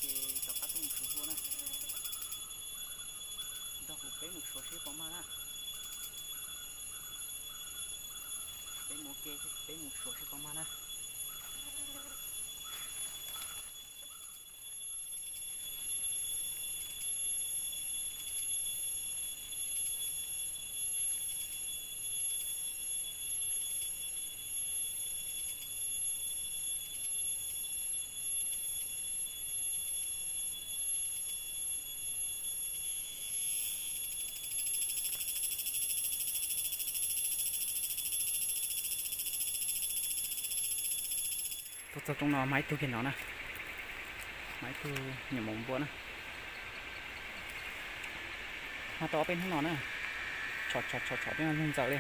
Rov qab tuaj mus suav hlua na. Nrog kuv peb mus suav seb puas mag na. Peb mus ua ke, peb mus suav seb puas mag na. Tuaj txog roob no mas ib tug kiag no na, mas ib tug nyuam maum npua na. Mag tau ob peb hnub no na, tshom tshom tshom tshom tej no yug ntxaws li.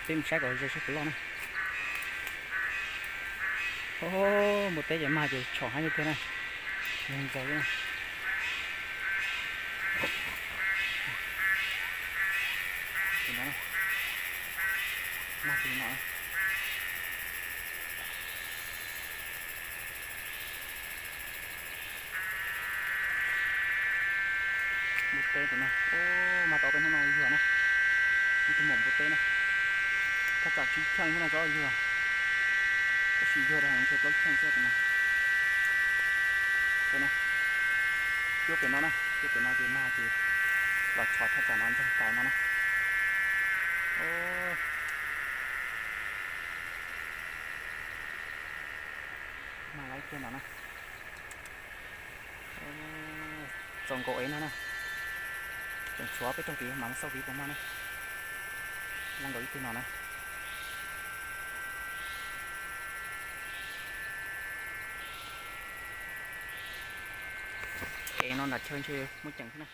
Peb mus saib kom ze seb puas loj na. Npua teb ces mag ces tshom hab tiag na, yug ntxaws li na. Tus no, mag tus no. Npua teb tus no, mag tau peb hnub no yuag na. Ib tug maum npua teb na, thaj tsam tsib cheej xwb no txhob yuag, tab sis yuag rau ntshe plaub cheej xwb tus no. Cuab pem no na, cuab pem no ces mag ces los tshom thaj tsam no ntxeeg tas no na. Mag laib kiag no na. Txaus nkaus ev no na. Tseem tshuav peb rooj tid mas mus xauj tid puas mag na. Lab nkaus ib tug no na. Ev no nram chaw ntshe muaj ceem thiab na.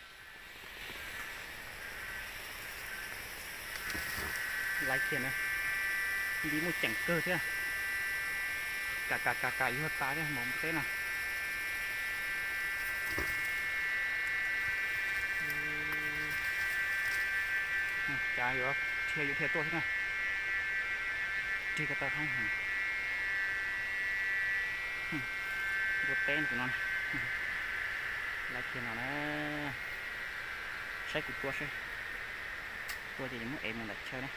Laib kiag na, nti muaj ceem kawg thiab. Kam kam kam kam yuag tas thiab maum npua teb no. Cas yuav dhia yuav dhia tuaj thiab na. Rig ko taw heev. Npua teb no tus no, laib kiag no na. Saib kuv tua seb, tua ces yuav muab ev mus nram chaw na.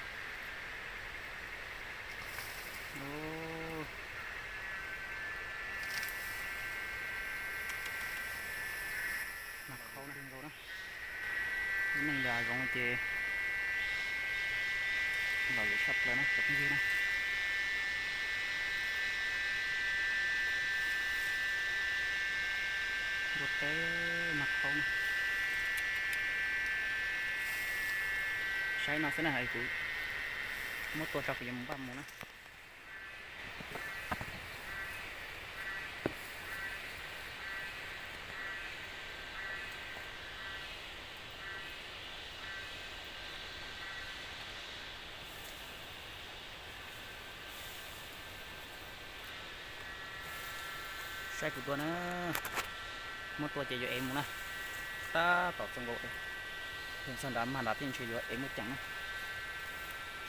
Mag qhau na, nkaus na. Lub neej nram zoov ces lom zem tshaj plaws na cov phooj ywg na. Npua teb mag qhau na. Saib no xwb na, kuv muab tua tso kuv yuav mus npaj mus na. Saib kuv tua na, muab tua ces yuav ev mus na. Tab tom txaus nkaus, yog txog nrad mag nrad thiaj ntshe yuav ev muaj ceem na.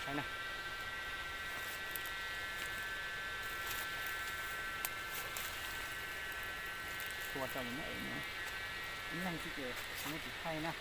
Saib na. Tua tso yuav muab ev mus. Ib leeg xwb ces muab tsis thaij na.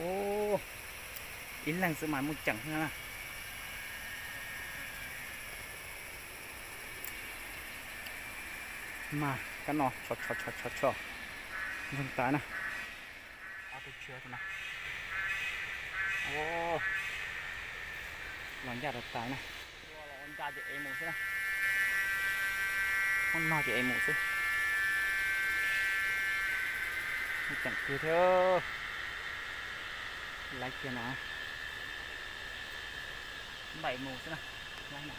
Ub, ib leeg xwb mas muaj ceem xwb na. Mas kab no tshov tshov tshov tshov tshov, ntsoog tas na. Ob tug tshiab no, los ncaj rau tas na. Ua ncaj ces ev mus xwb na. Muab nog ces ev mus xwb. Muaj ceem kawg thiab. Laib kiag no, npaj mus xwb na. Laib no.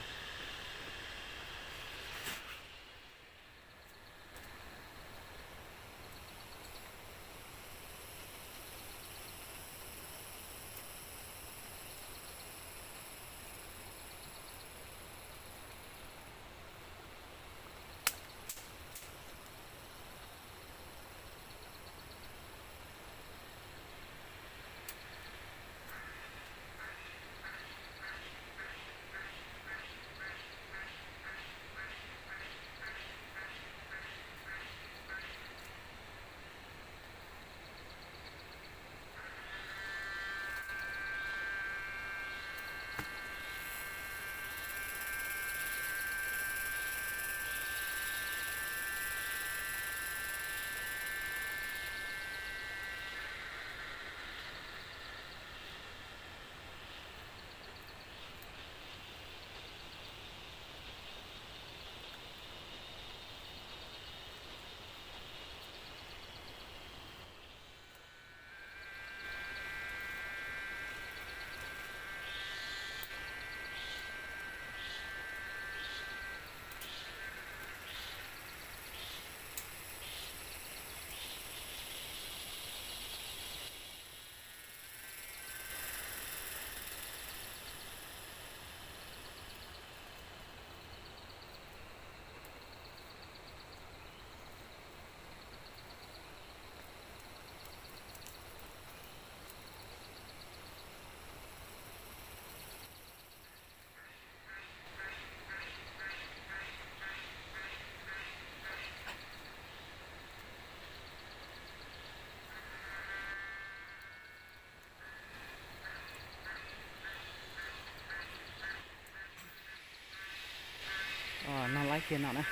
Noj laib kiag no na.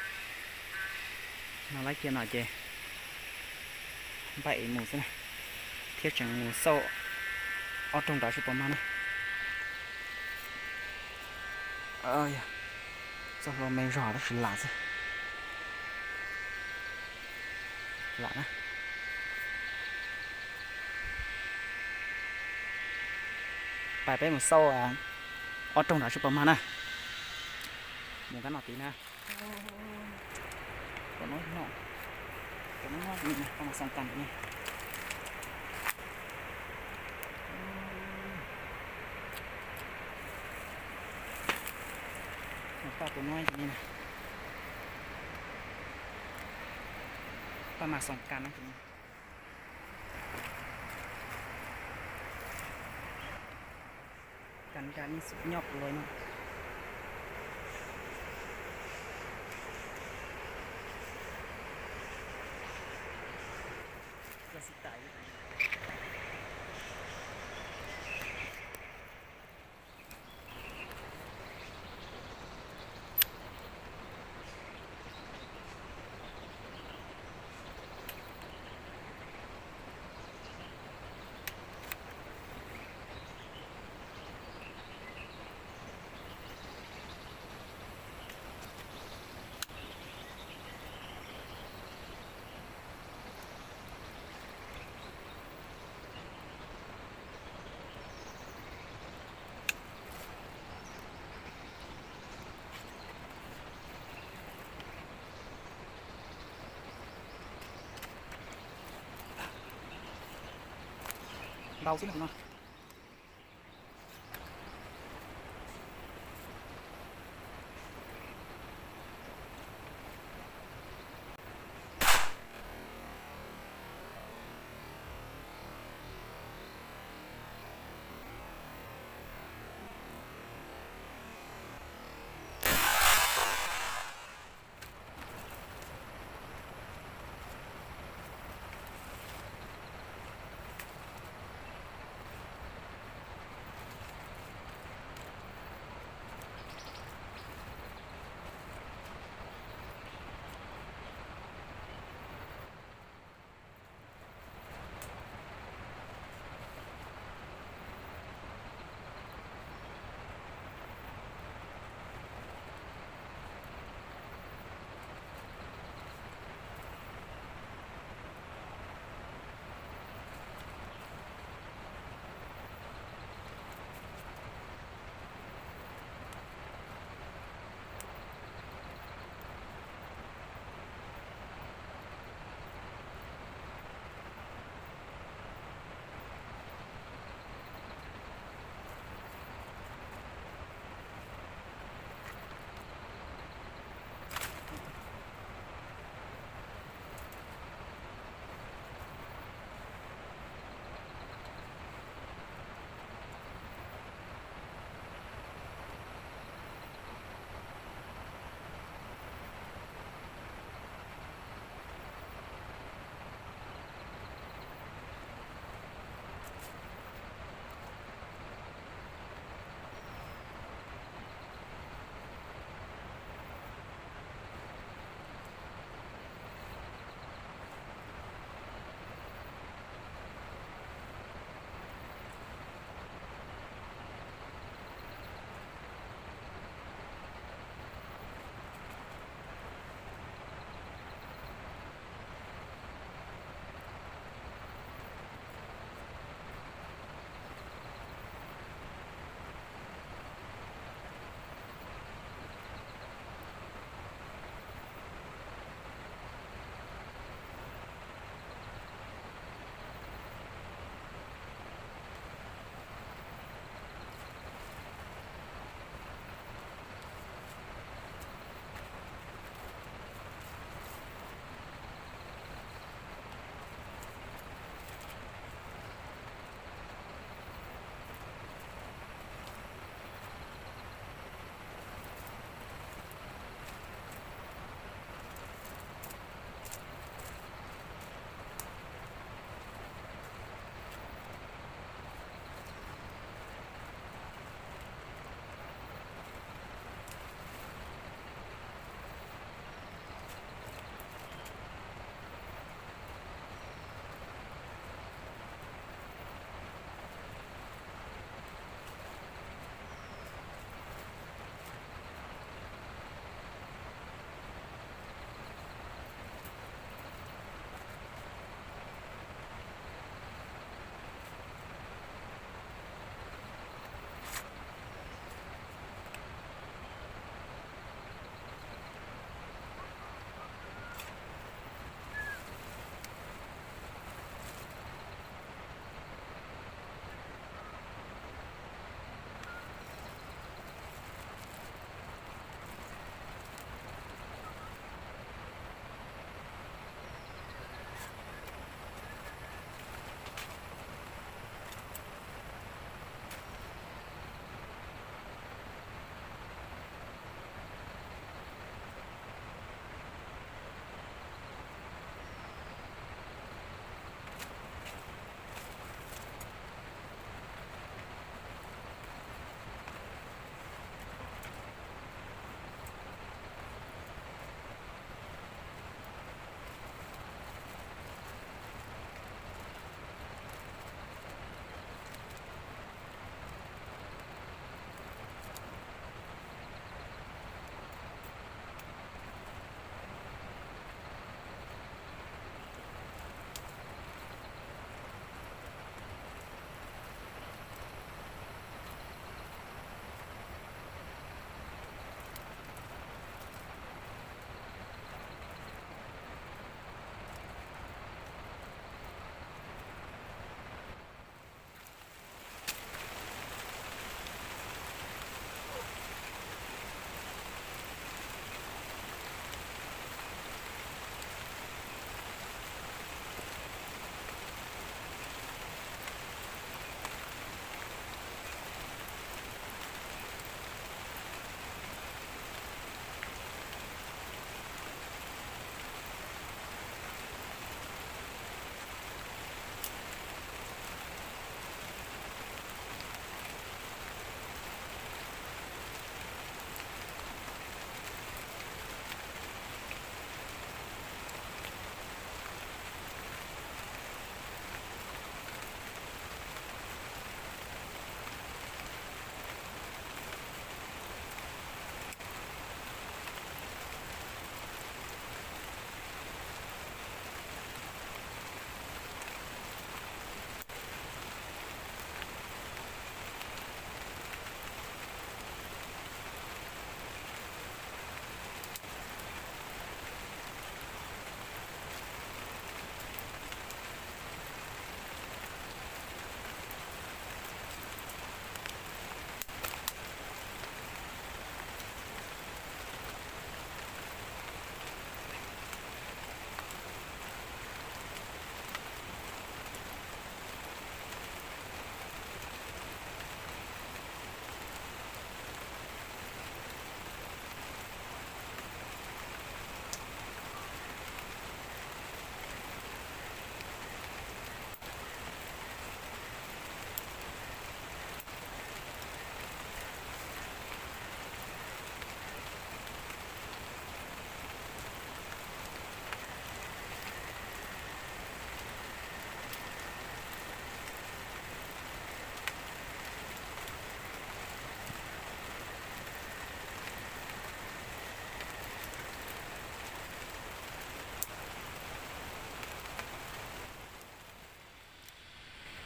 Noj laib kiag no ces npaj ev mus xwb na, thiab tseem mus xauj ob rooj nrad seb puas mag na. Txoj hlua me zog tab sis lam xwb. Lam na. Pais peb mus xauj ob rooj nrad seb puas mag na. Mus kab no tid na. Tus no, tus no, paj mas xoo kas ni. Paj tus no ni, paj mas xoo kas no. Kas nra nej xub nyob puas luaj no. Ntau xwb no.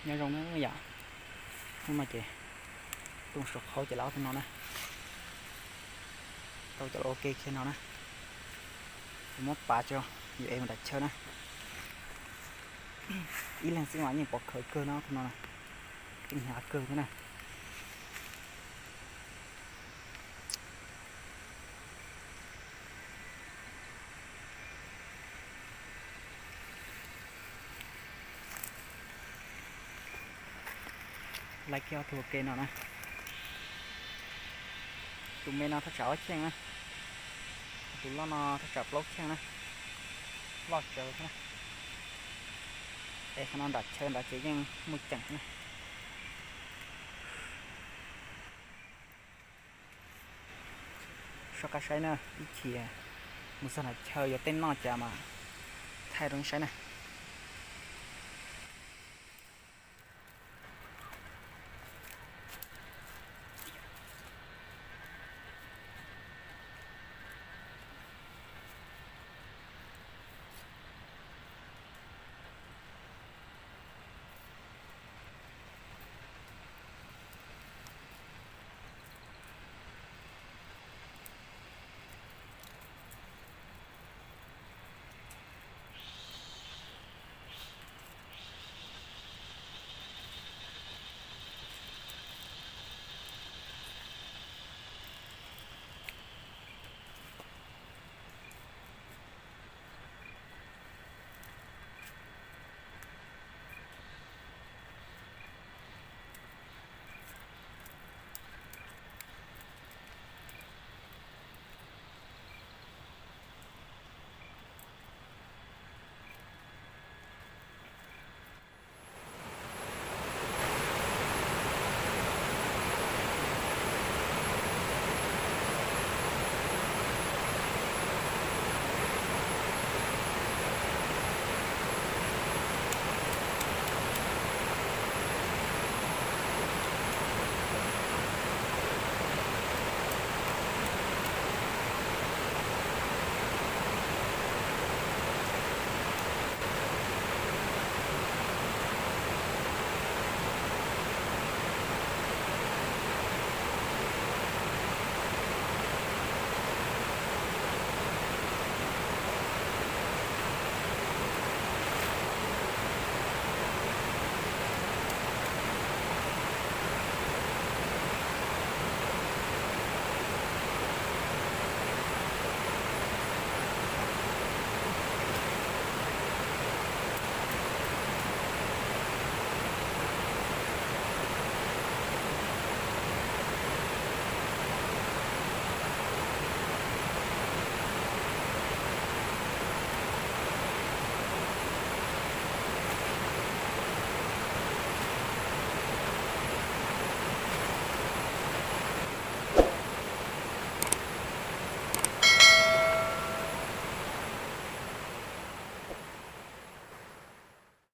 Nyob zoo na yom, hnub no ces tuaj saum qhaub ces lawv ob tug no na, tau cov lawv ua ke kiag no na, ces muab pav tso, yuav ev mus nram chaw na. Ib leeg xwb mas yeej pov khawv kawg no, ob tug no na, yeej hnyav kawg thiab na. Laij kiag ob tug ua ke no na. Tus me no thaj tsam ob cheej na, tus loj no thaj tsam plaub cheej na, loj tsawv thiab na. Es qhov no nram chaw nrad ces yeej muaj ceem na. Soj qab saib na, ib chim mus txog nram chaw yuav tej noj cas mas thaij rau nej saib na.